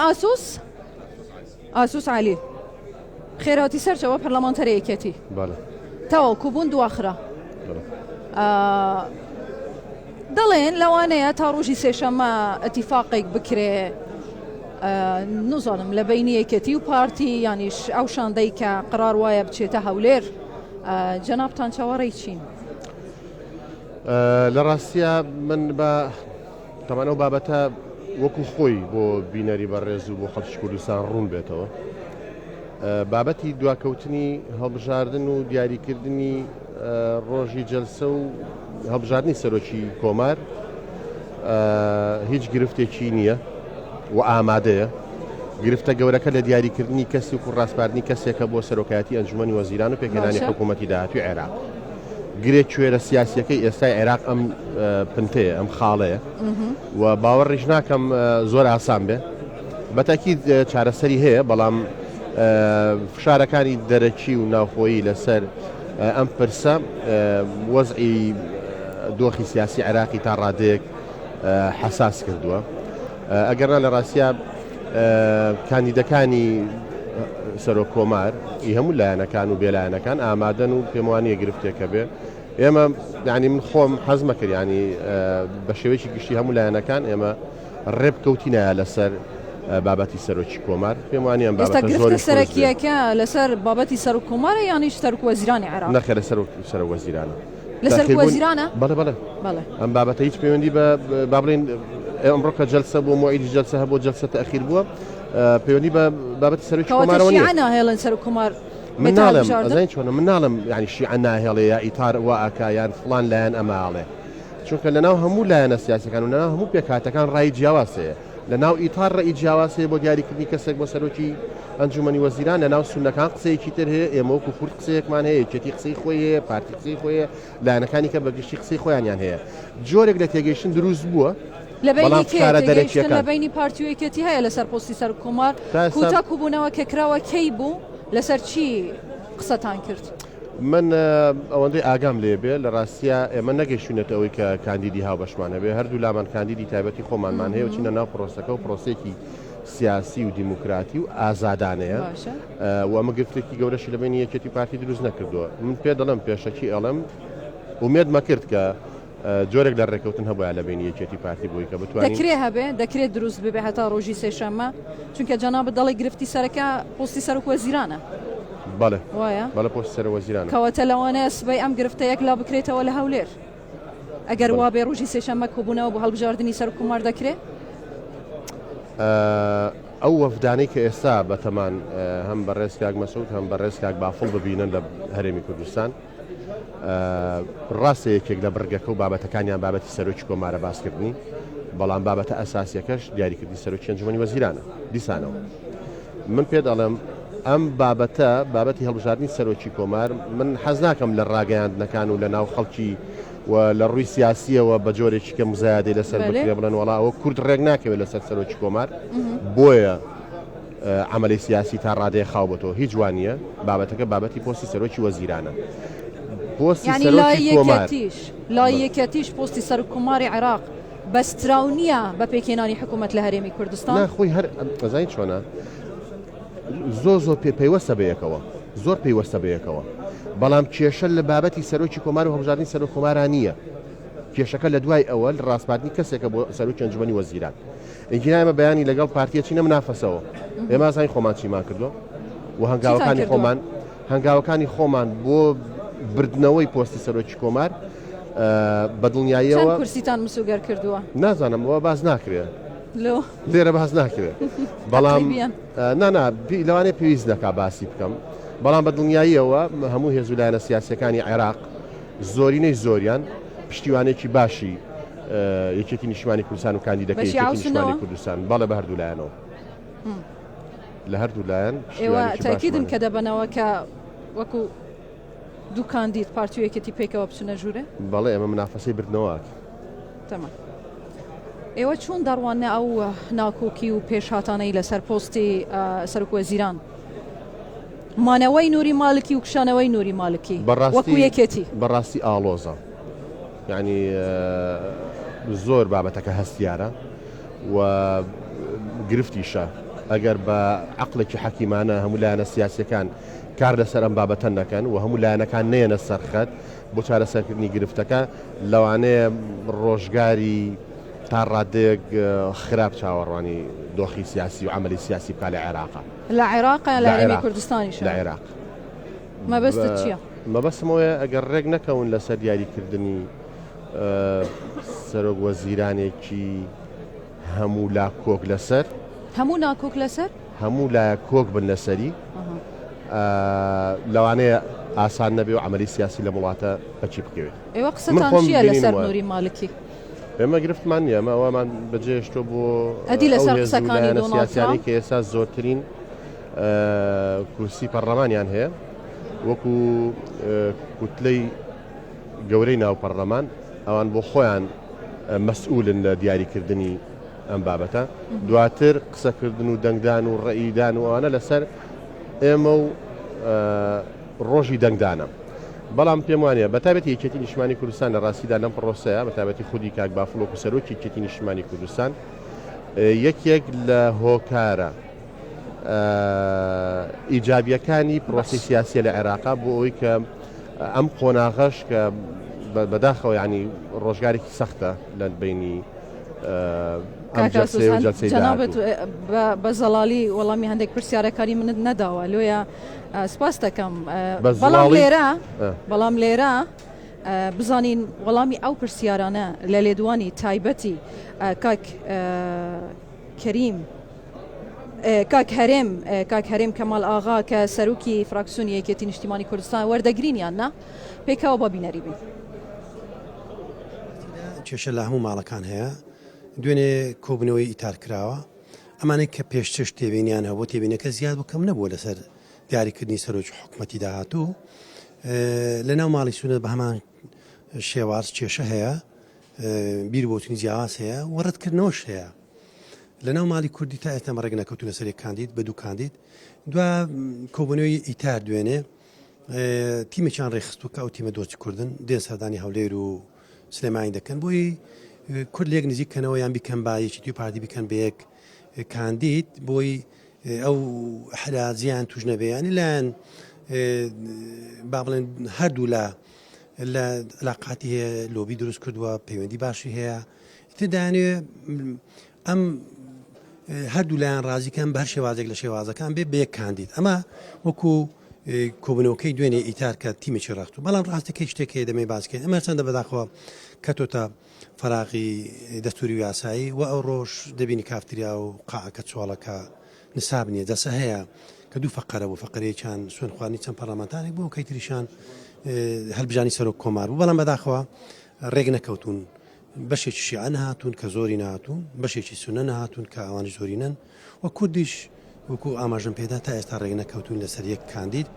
ئاسۆس ئاسۆس عەلی خێرهاتی سەرچەوە پەرلەمانتەرە یەکێتی تەواو کوبوون دواخرا دەڵێن لەوانەیە تا ڕۆژی سێشەممە ئەتیفاقێک بکرێ نزانم لە بینی یەکێتی و پارتی یانیش ئەو شاندەی کە قرار وایە بچێتە هەولێر جەنابتان چاوەڕێی چین؟ لە ڕاستە من بە تەبعەن ئەو بابەتە وەکو خۆی بۆ بینەری بەڕێز و بۆ خەڵکی کوردستان ڕوون بێتەوە. بابەتی دواکەوتنی هەڵبژاردن و دیاریکردنی ڕۆژی جەلسە و هەڵبژاردنی سەرۆکی کۆمار هیچ گرفتێکی نییە و ئامادەیە. گرفتە گەورەکە لە دیاریکردنی کەسی و ڕاسپاردنی کەسێکە بۆ سەرۆکایەتی ئەنجومەنی وەزیران و پێکهێنانی حکوومەتی داهاتوی عێراق. گرێ کوێرە سیاسیەکەی ئێستای عێراق ئەم پنتەیە ئەم خاڵەیە و باوەڕیش ناکەم زۆر ئاسان بێ بەتاکیید چارەسەری هەیە بەڵام فشارەکانی دەرەکی و ناوخۆیی لەسەر ئەم پرسە وەزعی دۆخی سیاسی عێراقی تا ڕادەیەک حەساس کردووە ئەگەرنا لە ڕاستیا کاندیدەکانی سەرۆک کۆمار ئی هەموو لایەنەکان و بێلایەنەکان ئامادەن و پێم وانە گرفتێکە بێ ئێمە ینی من خۆم حەزمە کرد ینی بە شێوەیەکی گشتی هەموو لایەنەکان ئێمە ڕێبکەوتینایە لەسەر بابەتی سەرۆکی کۆمار پێم وانە ئەم بابەتە زۆر سەرەکیەکە لەسەر بابەتی سەرۆک کۆمارە یانیش سەرۆک وەزیرانی عێراق نەخێر لەسەر سەرۆک وەزیرانە لەسەر وەزیرانە؟ بەڵێ بەڵێ بەڵێ ئەم بابەتە هیچ پەیوەندی بە با بڵێین ئەمڕۆ کە جەلسە بوو مۆعیدی جەلسە هەبوو جەلسە تەئخیر بووە پەیوەندی بە بابەتی سەرۆکی کۆمارەوە نییە. شیعە ناهێڵن سەرۆک کۆمار من ناڵێم ئەزانی چۆنە من ناڵێم یعنی شیعە ناهێڵێ یا ئیتار وا ئەکا یان فڵان لایەن ئەمە ئەڵێ چونکە لەناو هەموو لایەنە سیاسەکان و لەناو هەموو پێکهاتەکان ڕای جیاواز هەیە لە ناو ئیتار ڕەئی جیاواز هەیە بۆ دیاریکردنی کەسێک بۆ سەرۆکی ئەنجومەنی وەزیران، لە ناو سوننەکان قسەیەکی تر هەیە، ئێمە وەکو کورد قسەیەکمان هەیە، یەکێتی قسەی خۆی هەیە، پارتی قسەی خۆی هەیە، لایەنەکانی کە بە گشتی قسەی خۆیانیان هەیە. جۆرێک لە تێگەیشتن دروست بووە، لە بەینی بەڵام کێ فشارە تێگەیشتن لە دەرەکییەکان. بەینی پارتی و یەکێتی هەیە لەسەر پۆستی سەرۆک کۆمار؟ تا ئێستا. کوتا کوبوونەوە کە کراوە کەی بوو؟ لەسەر چی قسەتان کرد؟ من ئەوەندەی ئاگام لێ بێ لە ڕاستیا ئێمە نەگەیشتوینەتە ئەوەی کە کاندیدی هاوبەشمان هەبێ، هەردوو لامان کاندیدی تایبەتی خۆمانمان هەیە و چینە ناو پرۆسەکە و پرۆسەیەکی سیاسی و دیموکراتی و ئازادانەیە و ئەمە گرفتێکی گەورەشی لە بەینی یەکێتی و پارتی دروست نەکردووە. من پێ دەڵێم پێشەکی ئەڵێم ئومێدمە کرد کە جۆرێک لە ڕێکەوتن هەبووە لە بینی یەکێتی پارتی بۆی کە بتوانین دەکرێ هەبێ دەکرێت دروست ببێ هەتا ڕۆژی سێشەممە چونکە جەنابت دەڵێ گرفتی سەرەکە پۆستی سەرۆک وەزیرانە بەڵێ وایە بەڵێ پۆستی سەرۆک وەزیرانە کەواتە لەوانەیە سبەی ئەم گرفتە یەکلا بکرێتەوە لە هەولێر ئەگەر وابێ ڕۆژی سێشەممە کۆبوونەوە بۆ هەڵبژاردنی سەرۆک کۆمار دەکرێ؟ ئەو وەفدانەی کە ئێستا بەتەمان هەم بەڕێز کاک مەسعود هەم بەڕێز کاک بافڵ ببینن لە هەرێمی کوردستان ڕاستە یەکێک لە بڕگەکە و بابەتەکانیان بابەتی سەرۆکی کۆمارە باسکردنی، بەڵام بابەتە ئەساسیەکەش دیاریکردنی سەرۆکی ئەنجومەنی وەزیرانە. دیسانەوە من پێت ئەڵێم ئەم بابەتە بابەتی هەڵبژاردنی سەرۆکی کۆمار من حەز ناکەم لە ڕاگەیاندنەکان و لە ناو خەڵکی و لە ڕووی سیاسیەوە بە جۆرێکی کە مزایادەی لەسەر بکرێ بڵێن وەڵا ئەوە کورد ڕێک ناکەوێت لەسەر سەرۆکی کۆمار بۆیە عەمەلی سیاسی تا ڕادەیەک خاو بۆتەوە هیچ وا نییە بابەتەکە بابەتی پۆستی سەرۆکی وەزیرانە پۆستی یانی لای سەرۆکی کۆمار یەکێتیش لای یەکێتیش پۆستی سەرۆک کۆماری عێراق بەستراو نییە بە پێکهێنانی حکوومەت لە هەرێمی کوردستان؟ نا خۆی هەر ئەزانی چۆنە زۆر زۆر پێ پەیوەستە بە یەکەوە زۆر پەیوەستە بە یەکەوە بەڵام کێشە لە بابەتی سەرۆکی کۆمار و هەڵبژاردنی سەرۆک کۆمارا نییە کێشەکە لە دوای ئەوە ڕاسپاردنی کەسێکە بۆ سەرۆکی ئەنجومەنی وەزیران ئینجا ئێمە بەیانی لەگەڵ پارتیە چینە منافەسەوە ئێمە ئازانین خۆمان چیمان کردووە و هەنگاوەکانی خۆمان هەنگاوەکانی خۆمان بۆ بردنەوەی پۆستی سەرۆکی کۆمار بە دڵنیاییەوە کورسیتان مسوگەر کردووە نازانم ئەوە باس ناکرێ لێرە باس ناکرێ بەڵام نانا لەوانەیە پێویست نەکا باسی بکەم بەڵام بە دڵنیاییەوە هەموو هێز و لایەنە سیاسەکانی عێراق زۆرینەی زۆریان پشتیوانێکی باشی یەکێتی نیشتمانی کوردستان و کاندیدەکەی یەکێتی نیشتمانی کوردستان بەڵێ بە هەردوو لایەنەوە لە هەردوو لایەن ئێوە تاکیدن کە دەبەنەوە کە وەکو دوو کاندید پارتی و یەکێتی پێکەوە بچنە ژوورێ بەڵێ ئێمە منافەسەی بردنەوە تەمام ئێوە چۆن دەڕواننە ئەو ناکۆکی و پێشهاتانەی لەسەر پۆستی سەرۆک وەزیران مانەوەی نوری مالکی و کشانەوەی نوری مالکی وەکو یەکێتی؟ بەڕاستی ئاڵۆزە یعنی زۆر بابەتەکە هەستیارە و گرفتیشە ئەگەر بە عەقڵێکی حەکیمانە هەموو لایەنە سیاسیەکان کار لەسەر ئەم بابەتە نەکەن و هەموو لایەنەکان نەیەنە سەر خەت بۆ چارەسەرکردنی گرفتەکە لەوانەیە ڕۆژگاری تا ڕادەیەک خراپ چاوەڕوانی دۆخی سیاسی و عەمەلی سیاسی بکا لە عێراقا. لە عێراق یان لە هەرێمی کوردستانیشە؟ لە عێراق. مەبەستت چییە؟ مەبەستم ئەوەیە ئەگەر ڕێک نەکەون لەسەر دیاریکردنی سەرۆک وەزیرانێکی هەموو لا کۆک لەسەر. هەموو ناکۆک لەسەر؟ هەموو لایە کۆک بن لەسەری لەوانەیە ئاسان نەبێ و عەمەلی سیاسی لەم وڵاتە پەکی بکەوێت. ئێوە قسەتان چییە لەسەر نوری مالکی؟ ئێمە گرفتمان نییە، ئەمە ئەوەمان بەجێهێشتووە بۆ ئەدی لەسەر قسەکانی دۆناڵد ترامپ؟ کە ئێستا زۆرترین کورسی پەرلەمانیان هەیە وەکو کوتلەی گەورەی ناو پەرلەمان ئەوان بۆ خۆیان مەسئولن لە دیاریکردنی ئەم بابەتە دواتر قسەکردن و دەنگدان و ڕەئیدان و ئەوانە لەسەر ئێمە و ڕۆژی دەنگدانە بەڵام پێم وانە بە تایبەتی یەکێتی نیشتمانی کوردستان لە ڕاستیدا لەم پرۆسەیە بە تایبەتی خودی کاک بافڵ وەکو سەرۆکی یەکێتی نیشتمانی کوردستان یەکێک لە هۆکارە ئیجابیەکانی پرۆسی سیاسیە لە عێراقا بۆ ئەوەی کە ئەم قۆناغەش کە بەداخەوە ینی ڕۆژگارێکی سەختە لە بینی جەنابت بە زەڵالی وەڵامی هەندێک پرسیارەکانی منت نەداوە لۆیە سپاس دەکەم بەڵام لێرە بەڵام لێرە بزانین وەڵامی ئەو پرسیارانە لە لێدوانی تایبەتی کاک کەریم کاک هەرێم کاک هەرێم کەمال ئاغا کە سەرۆکی فراکسیۆنی یەکێتی نیشتیمانی کوردستان وەردەگرین یان نا پێکەوە با بینەری بین. کێشە لە هەموو ماڵەکان هەیە دوێنێ کۆبوونەوەی ئیتار کراوە ئەمانەی کە پێشترش تێبینیان هەبوو تێبینەکە زیاد بوو کەم نەبووە لەسەر دیاریکردنی سەرۆکی حکومەتی داهاتوو لە ناو ماڵی سونە بە هەمان شێواز کێشە هەیە بیر بۆچونی جیاواز هەیە و ڕەتکردنەوەش هەیە لەناو ماڵی کوردی تا ئێستا ڕێک نەکەوتونە سەر یەک کاندید بە دوو کاندید دوا کۆبوونەوەی ئیتار دوێنێ تیمێکیان ڕێکخستووە کە ئەو تیمە دۆستی کوردن دێن سەردانی هەولێر و سلێمانی دەکەن بۆی کورد لێک نزیک کەنەوە یان بیکەن بە یەکێتی و پارتی بیکەن بە یەک کاندید بۆی ئەو حراجیان توش نەبێ ینی لایەن با بڵێن هەردوو لە لە علاقاتی هەیە لۆبی دروست کردووە پەیوەندی باشی هەیە ئیتر دەیانەوێ ئەم هەردوو لایەن ڕازی کەن بە هەر شێوازێک لە شێوازەکان بێ بە یەک کاندید ئەمە وەکو کۆبنەوەکەی دوێنێ ئیتار کە تیمێکی ڕاخت و بەڵام ڕاستەکەی شتێک هەیە دەمەی باسکەین ئەمە چەندە بەداخەوە کەتۆتە فەراغی دەستوری و یاسایی و ئەو ڕۆژ دەبینی کافتریا و قاعەکە چۆڵەکە نساب نییە جەسە هەیە کە دوو فەقەرە بوو فەقەرەیەکیان سوێن خواردنی چەند پەرلەمانتارێک بوو کەی تریشان هەلبژانی سەرۆک کۆمار بوو بەڵام بەداخەوە ڕێک نەکەوتون بەشێکی شیعە نەهاتوون کە زۆری نەهاتوون، بەشێکی سوننە نەهاتوون کە ئەوانیش زۆرینەن و کوردیش وەکو ئاماژەم پێدا تا ئێستا ڕێکنەکەوتوون لەسەر یەک کاندید.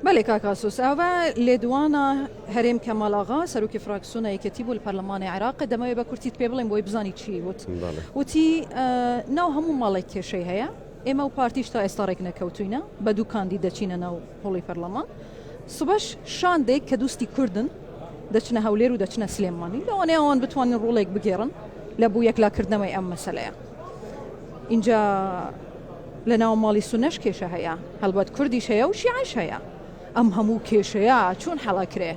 بەلێ کاک ئاسۆس ئەوە لێدوانە هەرێم کەمال ئاغا سەرۆکی فراکسیۆنە یەکێتی بوو لە پەرلەمانی عێراق دەمەوێت بە کورتیت پێ بڵێم بۆی بزانی چی وت وتی ناو هەموو ماڵێک کێشەی هەیە ئێمە و پارتیش تا ئێستا ڕێک نەکەوتوینە بە دوو کاندید دەچینە ناو هۆڵی پەرلەمان سبەش شاندێک کە دوستی کوردن دەچنە هەولێر و دەچنە سلێمانی لەوانەیە ئەوان بتوانن ڕۆڵێک بگێڕن لە بۆ یەکلاکردنەوەی ئەم مەسەلەیە اینجا لە ناو ماڵی سونەش کێشە هەیە هەڵبەت کوردیش هەیە و شیعەش هەیە ئەم هەموو کێشەیە چۆن حەڵەکرێ؟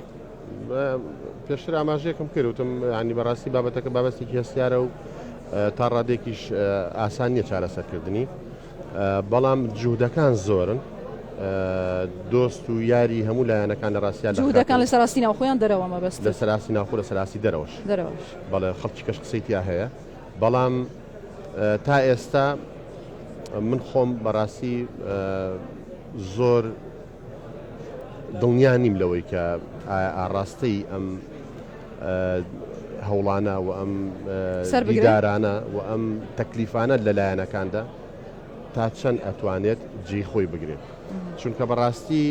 پێشتر ئاماژەیەکم کرد وتم ینی بەڕاستی بابەتەکە بابەتێکی هەستیارە و تا ڕادێکیش ئاسان نییە چارەسەرکردنی بەڵام جوهدەکان زۆرن دۆست و یاری هەموو لایەنەکان لە ڕاستیا جوهدەکان لە سەراستی ناوخۆیان دەرەوە مەبەست لە سەراستی ناوخۆ لە سەراستی دەرەوەش دەرەوەش بەڵێ خەڵکی کەش قسەی تیا هەیە بەڵام تا ئێستا من خۆم بەڕاستی زۆر دڵنیا نیم لەوەی کە ئاڕاستەی ئەم هەوڵانە و ئەم دیدارانە و ئەم تەکلیفانە لە لایەنەکاندا تا چەند ئەتوانێت جێی خۆی بگرێت چونکە بەڕاستی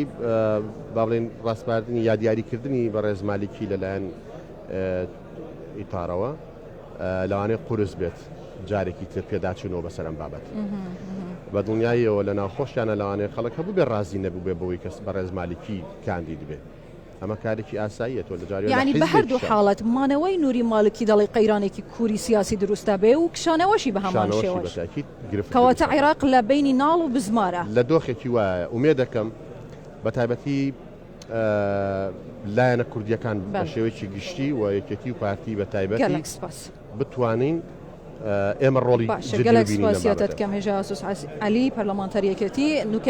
با بڵێن ڕاسپاردنی یا دیاریکردنی بەڕێز مالیکی لەلایەن ئیتارەوە لەوانەیە قورس بێت جارێکی تر پێداچوونەوە بەسەر ئەم بابەت بە دڵنیاییەوە لە ناوخۆشیانە لەوانەیە خەڵک هەبوو بێ ڕازی نەبوو بێ بەوەی کەس بەڕێز مالیکی کاندید بێ. ئەمە کارێکی ئاساییە تۆ لە جاری وا لە یانی بە هەردوو حیزبێکیشا. حاڵەت مانەوەی نوری مالکی دەڵێی قەیرانێکی کوری سیاسی دروست دەبێ و کشانەوەشی بە هەمان کشانەوەشی شێوەش. بە تاکید گرفت دروست کەواتە دەکات. عێراق لە بەینی ناڵ و بزمارە. لە دۆخێکی وایە ئومێدەکەم بە تایبەتی لایەنە کوردییەکان بە بەڵێ. شێوەیەکی گشتی و یەکێتی و پارتی بە تایبەتی گەلەک سپاس. بتوانین ئێمە ڕۆڵی باشە جدی گەلەک ببینین لەم سپاسیاتت بابەتە. کەم هێژا ئاسۆس عەلی پەرلەمانتەر یەکێتی.